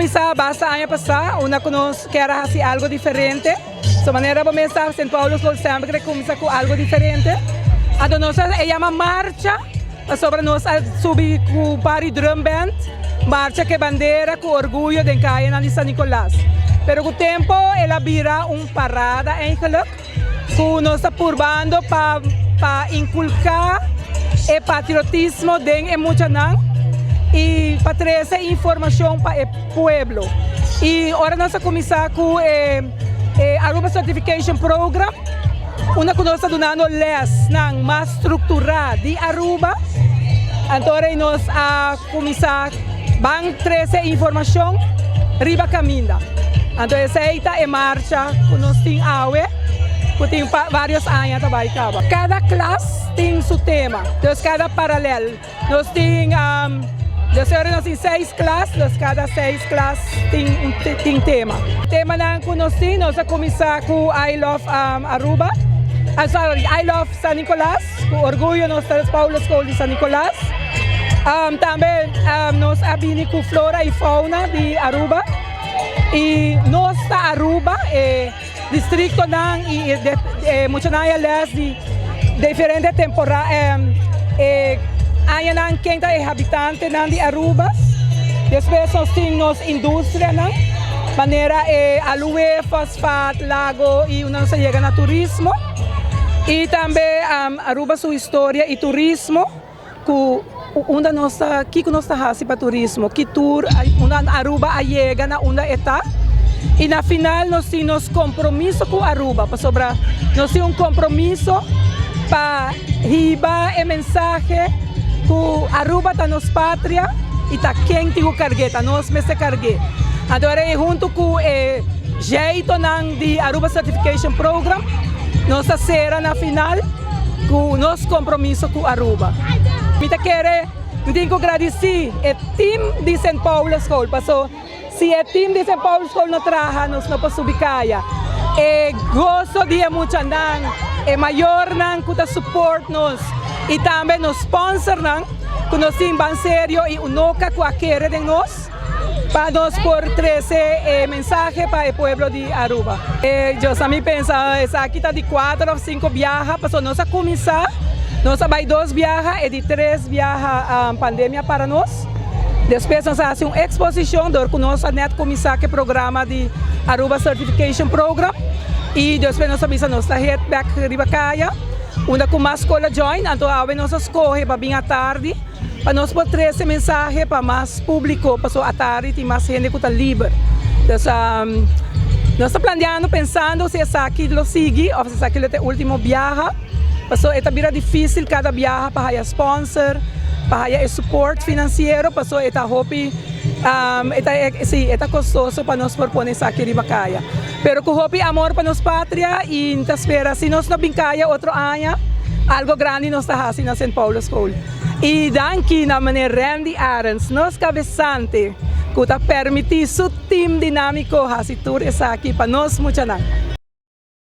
cuminsa basta aña pasa, unda cu nos kier a haci algo diferente. So manera bo mes sa, Sint Paulus School semper a cuminsa cu algo diferente. Anto nos a yama marcha, pasobra nos a subi cu par di drum band, marcha cu e bandera cu orguyo den cayanan di San Nicolas. Pero cu tempo el a bira un parada eigenlijk, cu nos ta purbando pa pa inculca e patriotismo den e muchanan y pa trece informacion pa e pueblo. Y ora nos a cuminsa cu e e Aruba Certification Program, unda cu nos ta dunando lesnan mas structura di Aruba, anto ora nos a cuminsa ban trece informacion riba caminda. Anto esey ta e marcha cu nos tin awe, cu tin varios aña ta bay caba. Cada klas tin su tema, dus cada paralel. Nos tin, dus ora nos tin seis klas, dus cada seis klas tin un tin tema. Temanan cu nos tin, nos a cuminsa cu I Love Aruba, sorry, I Love San Nicolas, cu orguyo nos ta Paulus School di San Nicolas. Tambe nos a bini cu flora y fauna di Aruba y nos ta Aruba, e districtonan y e muchanan a les di diferente temporada, e añanan ken ta e habitantenan di Aruba. Despues nos tin nos industrianan, manera e aloe, fosfaat, Lago y unda nos a yega na turismo. Y tambe Aruba su historia y turismo, cu unda nos ta, kico nos ta haci pa turismo, ki tur unda Aruba a yega na unda e ta. Y na final nos tin nos compromiso cu Aruba, pasobra nos tin un compromiso pa hiba e mensahe cu Aruba ta nos patria y ta ken tin cu cargue, ta nos mester cargue. Anto ora hunto cu e jeitonan di Aruba Certification Program, nos ta cera na final cu nos compromiso cu Aruba. Mi ta kere, mi tin cu gradici e team di St. Paulus School, paso si e team di St. Paulus School no traha, nos no por subi caya. E gozo di e muchanan, e mayornan cu ta support nos y tambe nos sponsornan cu nos tin ban serio y unoca cu a kere den nos pa nos por trece e mensahe pa e pueblo di Aruba. Yo sa mi pensa esaki ta di cuater of cinco biaha, pasobra nos a cuminsa, nos a bay dos biaha, e di tres biaha pandemia para nos. Despues nos a haci un exposicion door cu nos a net cuminsa cu e programa di Aruba Certification Program y despues nos a bisa nos ta head back riba caya unda cu mas scol a join, anto awe nos a scoge pa bin atardi pa nos por trece mensahe pa mas publico, pasobra atardi tin mas hende cu ta liber. Dus nos ta planeando, pensando si esaki lo sigui of si esaki lo ta e ultimo biaha, pasobra e ta bira dificil cada biaha pa haya sponsor, pa haya e support financiero, pasobra e ta hopi, e ta si e ta costoso pa nos por pone esaki riba caya. Pero cu hopi amor pa nos patria y ta spera si nos no bin caya otro aña, algo grandi nos ta haci na Sint Paulus School. Y danki na meneer Randy Arends, nos cabesante, cu ta permiti su team dinamico haci tur esaki pa nos muchanan.